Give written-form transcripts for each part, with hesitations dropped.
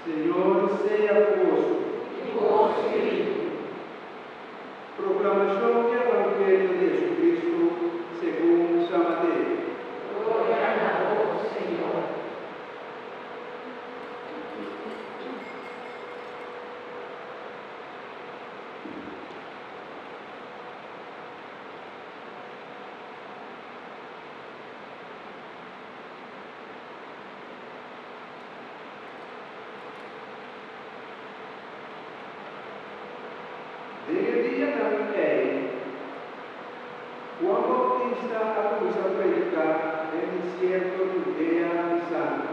Señor sea ku boso. I ku bo spiritu. Proklamashon di Evangelio di Jesucristo segun San Mateo. Gloria na bo, Señor. Den e dianan ei, Juan Bautista a kuminsá prediká den desierto di Hudea bisando,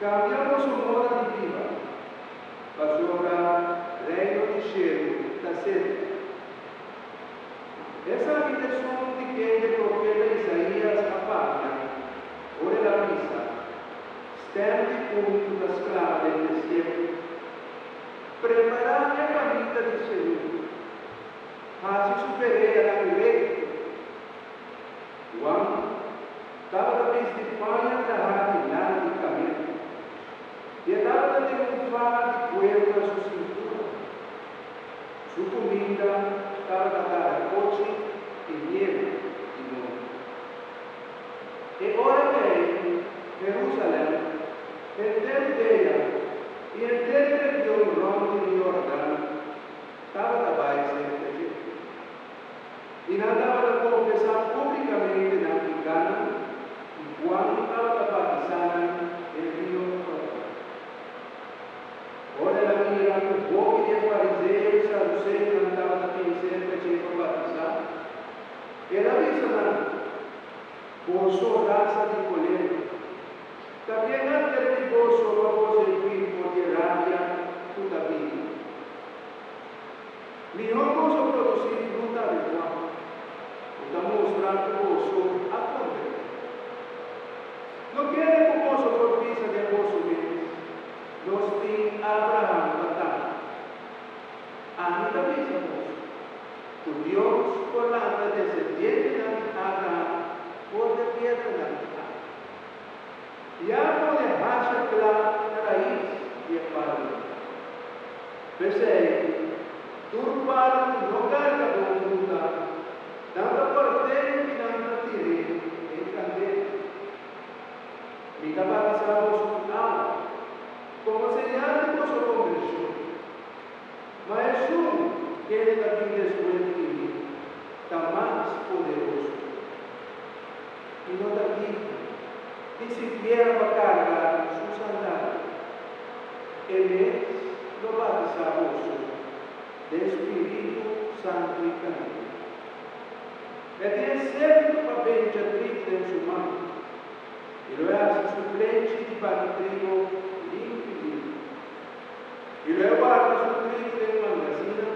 Kambia boso moda di biba, pasobra Reino di shelu ta serka. Esaki ta esun di kende profeta Isaías a papia ora el a bisa, Stèm di un ku ta sklama den desierto, Prepará e kaminda di Señor, hasi su bereanan rekto. Juan tabata bisti paña trahá di lana di kamel, i e tabata tin un faha di kueru na su sintura. Su kuminda tabata karakochi i miel di monti. E ora ei Herúsalèm, henter Hudea i henter e region rònt di Rio Hordan tabata bai serka dje. I nan tabata konfesá públikamente nan pikánan i Juan tabata batisá nan den Rio Hordan. Ora el a mira ku hopi di e fariseo i saduseonan tabata bini serka dje pa batisá, el a bisa nan, Boso rasa di kolebra, ta ken a advertí boso pa boso e huí for di e rabia ku ta bini? Mihó boso produsí fruta adekuá, ku ta mustra ku boso a konvertí. No kere ku boso por bisa den boso mes, Nos tin Abraham pa tata. Ami ta bisa boso, ku Dios por lanta desendientenan di Abraham for de piedranan di aki. I a pone hacha kla na rais di e palunan. P'esei, tur palu ku no karga bon fruta, nan ta kòrt'é i nan ta tir'é den kandela. Mi ta batisá boso ku awa, komo señal di boso kombershon. Ma esun kende ta bin despues di mi ta mas poderoso ku mi. Mi no ta digno ni sikiera pa karga su sandalia. E mes lo batisá boso den spiritu santu i kandela. E tin e sefto pa bencha trigo den su man, i lo e hasi su plenchi di bati trigo limpi limpi. I lo e warda su trigo den mangasina.